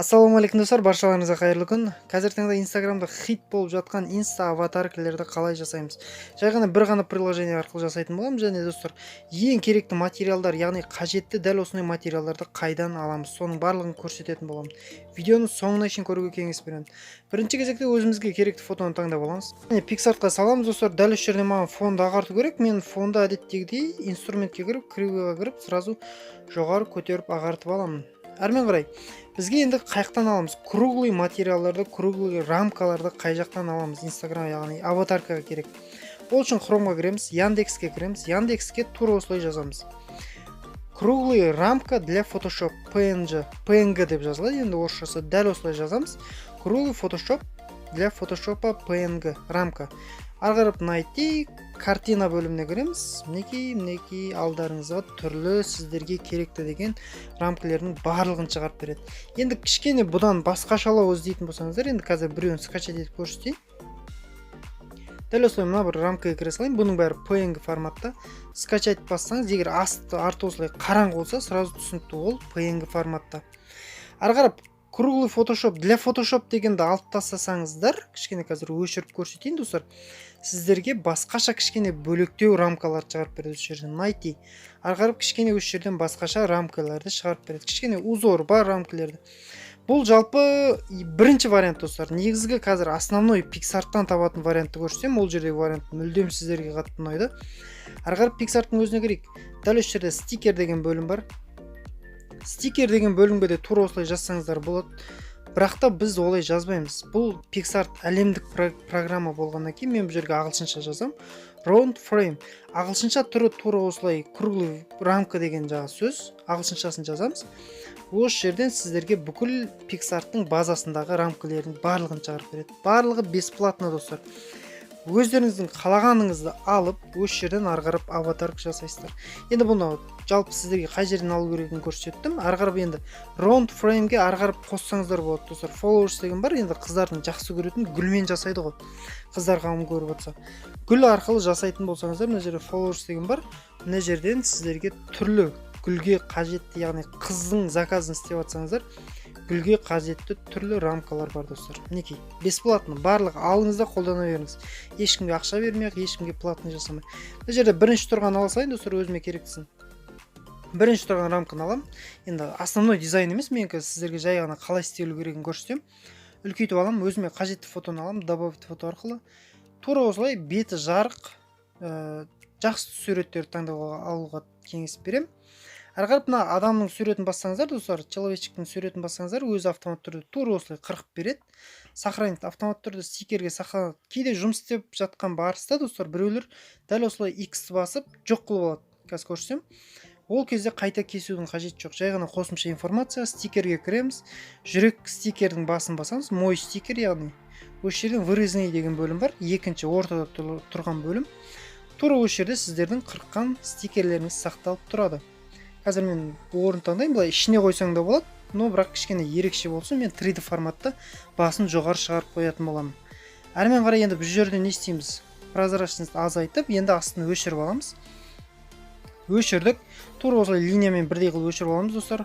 Ассалаумағалейкум, достар, баршаларыңызға қайырлы күн! Қазіргі таңда Инстаграмда хит болып жатқан инста аватаркалерді қалай жасаймыз? Жай ғана бір ғана приложение арқылы жасайтын боламыз. Және, достар, ең керекті материалдар, яғни қажетті дәл осындай материалдарды қайдан аламыз, соның барлығын көрсететін боламын. Видеоны соңына шейін көруге кеңес беремін. Бірінші кезекте өзімізге керекті фотоны таңдап аламыз және PicsArt-қа саламыз. Достар, дәл осы жерде маған фонды ағарту керек. Мен фонды әдеттегідей инструментке кіріп, кривой ға кіріп, сразу жоғары көтеріп ағартып аламын. Әрмен қарай бізге енді қай жақтан аламыз круглый материалдарды, круглый рамкаларды қай жақтан аламыз, Инстаграм, яғни аватаркаға керек? Ол үшін Хромға кіреміз, Яндекске кіреміз. Яндекске тура осылай жазамыз: «круглый рамка для Photoshop PNG». PNG деп жазылады енді орысшасы. Дәл осылай жазамыз: «круглый Photoshop для Фотошопа PNG рамка». Ары қарап «найти картина» бөліміне кіреміз. Мінекей, мінекей, алдарыңызға түрлі сіздерге керекті деген рамкалердің барлығын шығарып береді. Енді кішкене бұдан басқашалау іздейтін болсаңыздар, енді қазір біреуін скачать етіп көрсетейін. Дәл осылай мына бір рамкаға кіре салайын. Бұның бәрі PNG форматта. Скачать бассаңыз, егер асты, арты осылай қараңғы болса, сразу түсінікті, ол PNG форматта. Ары қарап «круглый Photoshop для Photoshop» дегенді алып тастасаңыздар, кішкене қазір өшіріп көрсетейін, достар, сіздерге басқаша кішкене бөлектеу рамкаларды шығарып береді. Осы жерден «найти», ары қарап кішкене осы жерден басқаша рамкаларды шығарып береді, кішкене узор бар рамкалерді. Бұл жалпы бірінші вариант, достар. Негізгі қазір основной PicsArt-тан табатын вариантты көрсетемін. Ол жердегі вариант мүлдем сіздерге қатты ұнайды. Ары қарап PicsArt-тың өзіне кірейік. Дәл осы жерде «стикер» деген бөлім бар. «Стикер» деген бөлімге де тура осылай жазсаңыздар болады, бірақ та біз олай жазбаймыз. Бұл PicsArt әлемдік программа болғаннан кейін, мен бұл жерге ағылшынша жазамын: «round frame». Ағылшынша түрі тура осылай «круглый рамка» деген жаңағы сөз, ағылшыншасын жазамыз. Осы жерден сіздерге бүкіл PicsArt-тың базасындағы рамкалердің барлығын шығарып береді. Барлығы бесплатно, достар. Өздеріңіздің қалағаныңызды алып, осы жерден ары қарап аватарка жасайсыздар. Енді бұны жалпы сіздерге қай жерден алу керегін көрсеттім. Ары қарап енді round frame ге ары қарап қоссаңыздар болады, достар. Flowers деген бар. Енді қыздардың жақсы көретін гүлмен жасайды ғой, қыздар қауымы көріп отырса. Гүл арқылы жасайтын болсаңыздар, мына жерде Flowers деген бар. Мына жерден сіздерге түрлі гүлге қажетті, яғни қыздың заказын істеп жатсаңыздар, гүлге қажетті түрлі рамкалар бар, достар. Мінекей, бесплатно барлығы. Алыңыз да қолдана беріңіз, ешкімге ақша бермей ақ, ешкімге платный жасамай. Мына жерде бірінші тұрған ала салайын, достар, өзіме керектісін. Бірінші тұрған рамканы аламын. Енді основной дизайн емес менікі, сіздерге жай ғана қалай істелу керегін көрсетемін. Үлкейтіп аламын, өзіме қажетті фотоны аламын. «Добавить фото» арқылы тура осылай беті жарық, жақсы суреттерді таңдауға алуға кеңес беремін. Ары қарап мына адамның суретін бассаңыздар, достар, человечек тің суретін бассаңыздар, өзі автоматты түрде тура осылай қырқып береді. Сохранить, автоматты түрде стикерге сақталады. Кейде жұмыс істеп жатқан барыста, достар, біреулер дәл осылай X басып жоқ қылып алады. Қазір көрсетемін. Ол кезде қайта кесудің қажеті жоқ. Жай ғана «қосымша информация», стикерге кіреміз, жүрек стикердің басын басамыз, «мой стикер», яғни осы жерден «вырезанный» деген бөлім бар, екінші ортада тұрған бөлім. Тура осы жерде сіздердің қырыққан стикерлеріңіз сақталып тұрады. Қазір мен орын таңдаймын. Былай ішіне қойсаң да болады, но бірақ кішкене ерекше болсын, мен 3D форматта басын жоғары шығарып қоятын боламын. Әрмен қарай енді бұл жерде не істейміз? Прозрачность азайтып, енді астын өшіріп аламыз. Өшірдік. Тура осылай линиямен бірдей қылып өшіріп аламыз, достар.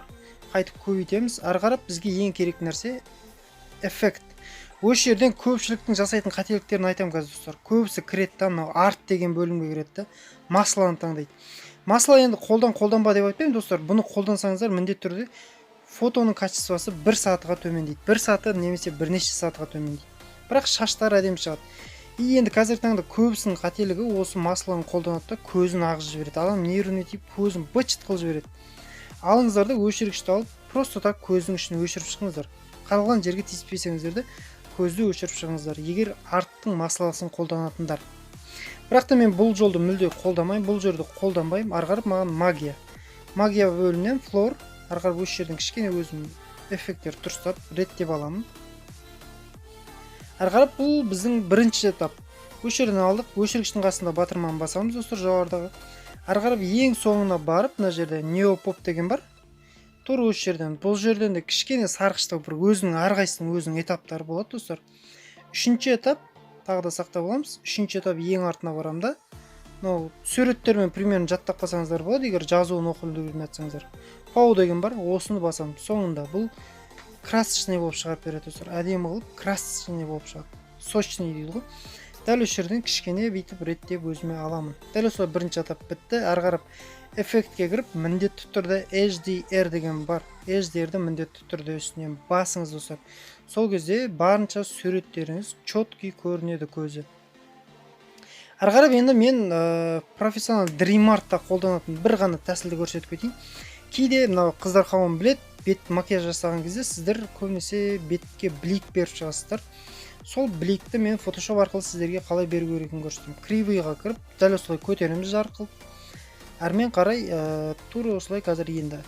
Қайтып көбейтеміз. Ары қарап бізге ең керек нәрсе — эффект. Осы жерден көпшіліктің жасайтын қателіктерін айтамын қазір, достар. Көбісі кіреді да, мынау «арт» деген бөлімге кіреді да, масло ны таңдайды. Масло енді қолдан, қолданба деп айтпаймын, достар. Бұны қолдансаңыздар, міндетті түрде фотоның качество сы бір сатыға төмендейді, бір саты немесе бірнеше сатыға төмендейді, бірақ шаштары әдемі шығады. И енді қазіргі таңда көбісінің қателігі осы масло ны қолданады да, көзін ағызып жібереді. Адам нервіне тиіп, көзін быт шыт қылып жібереді. Алыңыздар да, өшіргішті алып, просто так көздің ішін өшіріп шығыңыздар. Қалған жерге тиіспесеңіздер де, көзді өшіріп шығыңыздар, егер арттың масло сын қолданатындар. Бірақ та мен бұл жолды мүлде қолдамаймын, бұл жерді қолданбаймын. Ары қарап маған «магия», «магия» бөлімінен flower. Ары қарап осы жерден кішкене өзім эффекттер дұрыстап реттеп аламын. Ары қарап бұл біздің бірінші этап. Осы жерден алдық, өшіргіштің қасында батырманы басамыз, достар, жоғарыдағы. Ары қарап ең соңына барып, мына жерде «неопоп» деген бар. Тура осы жерден, бұл жерден де кішкене сарғыштау бір өзінің, әрқайсысының өзінің этаптары болады, достар. Үшінші этап, тағы да сақтап аламыз. Үшінші этап, ең артына барамын да, мынау суреттермен примерно жаттап қалсаңыздар болады, егер жазуын оқи білмей жатсаңыздар. «Пау» деген бар, осыны басамын соңында. Бұл Красочный болып шығарып береді, достар, әдемі қылып, красочный болып шығады, сочный дейді ғой. Дәл осы жерден кішкене бүйтіп реттеп өзіме аламын. Дәл осылай бірінші этап бітті. Әрі қарап эффектке кіріп, міндетті түрде HDR деген бар. HDR-ді міндетті түрде үстінен басыңыз, достар. Сол кезде барынша суреттеріңіз четкий көрінеді көзі. Әрі қарап енді мен профессионал DreamArt-та қолданатын бір ғана тәсілді көрсетіп кетейін. Кейде мынау қыздар қауымы біледі, бет макияж жасаған кезде сіздер көбінесе бетке блик беріп шығасыздар. Сол бликті мен Photoshop арқылы сіздерге қалай беру керектігін көрсетемін. Кривый ға кіріп, дәл осылай көтереміз жарық қылып. Әрмен қарай тура осылай. Қазір енді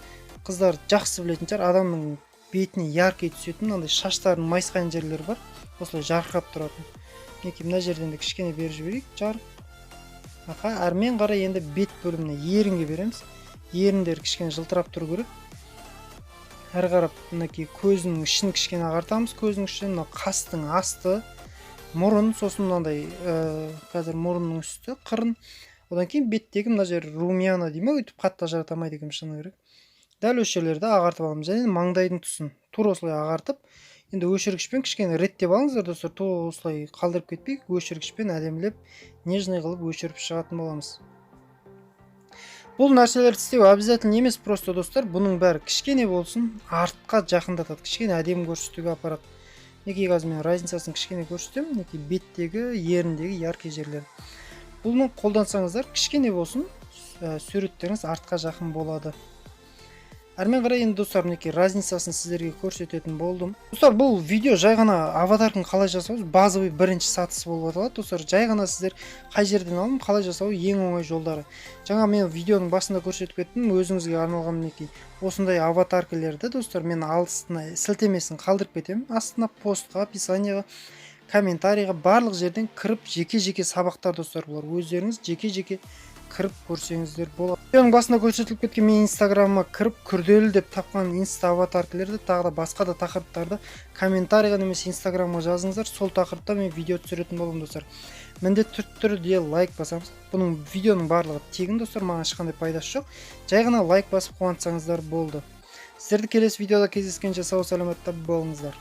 қыздар жақсы білетін шығар, адамның бетіне яркий түсетін мынандай шаштарының майысқан жерлері бар, осылай жарқырап тұратын. Мінекей, мына жерден де кішкене беріп жіберейік жарық. Аха, әрмен қарай енді бет бөліміне, ерінге береміз. Еріндері кішкене жылтырап тұру керек. Әрі қарап, мінекей, көзінің ішін кішкене ағартамыз. Көзінің ішін, мынау қастың асты, мұрын, сосын мынандай қазір мұрынның үсті, қырын, одан кейін беттегі мына жер, румяна дей ма, өйтіп қатты ажырата алмайды екенмін, шыны керек. Дәл осы жерлерді ағартып аламыз және маңдайдың тұсын тура осылай ағартып, енді өшіргішпен кішкене реттеп алыңыздар, достар. Тура осылай қалдырып кетпей, өшіргішпен әдемілеп, нежный қылып өшіріп шығатын боламыз. Бұл нәрселерді істеу обязательно емес, просто, достар, бұның бәрі кішкене болсын артқа жақындатады, кішкене әдемі көрсетуге апарады. Мінекей, қазір мен разницасын кішкене көрсетемін. Мінекей, беттегі, еріндегі яркий жерлер. Бұны қолдансаңыздар, кішкене болсын суреттеріңіз артқа жақын болады. Әрмен қарай енді, достар, мінекей, разницасын сіздерге көрсететін болдым. Достар, бұл видео жай ғана аватарканы қалай жасау, базовый бірінші сатысы болып аталады. Достар, жай ғана сіздер қай жерден алдым, қалай жасау ең оңай жолдары. Жаңа мен видеоның басында көрсетіп кеттім өзіңізге арналған, мінекей, осындай аватаркалерді, достар, мен астына сілтемесін қалдырып кетемін, астына, постқа, описание ға, комментарий ға, барлық жерден кіріп, жеке жеке сабақтар, достар, бұлар өздеріңіз жеке жеке кіріп көрсеңіздер болады. Видеоның басында көрсетіліп кеткен менің Инстаграмыма кіріп, күрделі деп тапқан инста аватаркалерді, тағы да басқа да тақырыптарды комментарий ға немесе Инстаграмға жазыңыздар. Сол тақырыпта мен видео түсіретін боламын. Достар, міндетті түрде лайк басамыз. Бұның, видеоның барлығы тегін, достар, маған ешқандай пайдасы жоқ, жай ғана лайк басып қуантсаңыздар болды. Сіздерді келесі видеода кездескенше сау саламатта болыңыздар.